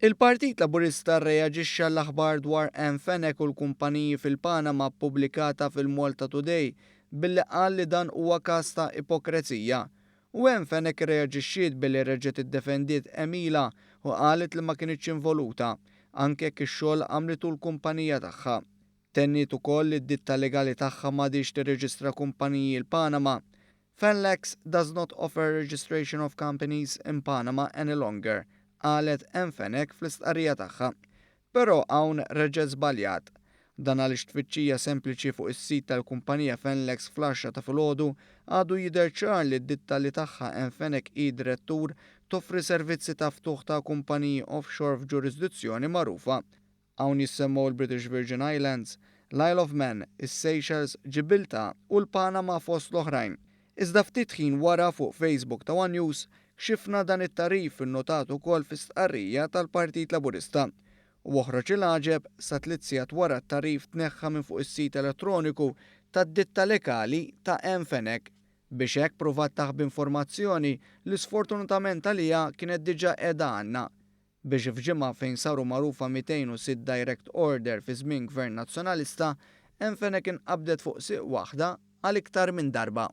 Il-Partit Laburista rreaġixxa għall-aħbar dwar Ann Fenech u l-kumpaniji fil-Panama ppubblikata fil-Malta Today billi qal li dan huwa każ ta' ipokrezija. U Ann Fenech irreaġixxiet billi reġgħet iddefendiet għemilha u qalet li ma kinitx involuta, anke jekk ix-xogħol għamlitu l-kumpanija tagħha. Tenniet ukoll li d-ditta legali tagħha m'għadhiex tirreġistra kumpaniji l-Panama. Fenlex does not offer registration of companies in Panama any longer, qalet Ann Fenech fl-istqarrija tagħha. Però hawn reġgħet żbaljat. Dan għaliex tfittxija sempliċi fuq is-sit tal-kumpanija Fenlex fl-għaxra ta' filgħodu għadu jidher ċar li d-ditta li tagħha Ann Fenech hi direttur toffri servizzi ta' ftuħ ta' kumpaniji offshore f'ġurisdizzjoni magħrufa. Hawn jissemmew il-British Virgin Islands, l-Isle of Man, is-Seychelles, Ġibiltà u l-Panama fost l-oħrajn. Iżda ftit ħin wara fuq Facebook ta' one News kxifna dan it-tagħrif innotat ukoll fi stqarrija tal-Partit Laburista. U oħroġ il-għaġeb, sa tliet sigħat wara t-tagħrif tneħħa minn fuq is-sit elettroniku tad-ditta legali ta' Ann Fenech biex hekk pruvat taħbi informazzjoni li sfortunatament għaliha kienet diġà qiegħda għandna. Biex f'ġimgħa fejn saru magħrufa 206 direct order fi żmien Gvern Nazzjonalista, Ann Fenech inqabdet fuq sieq waħda għal iktar minn darba.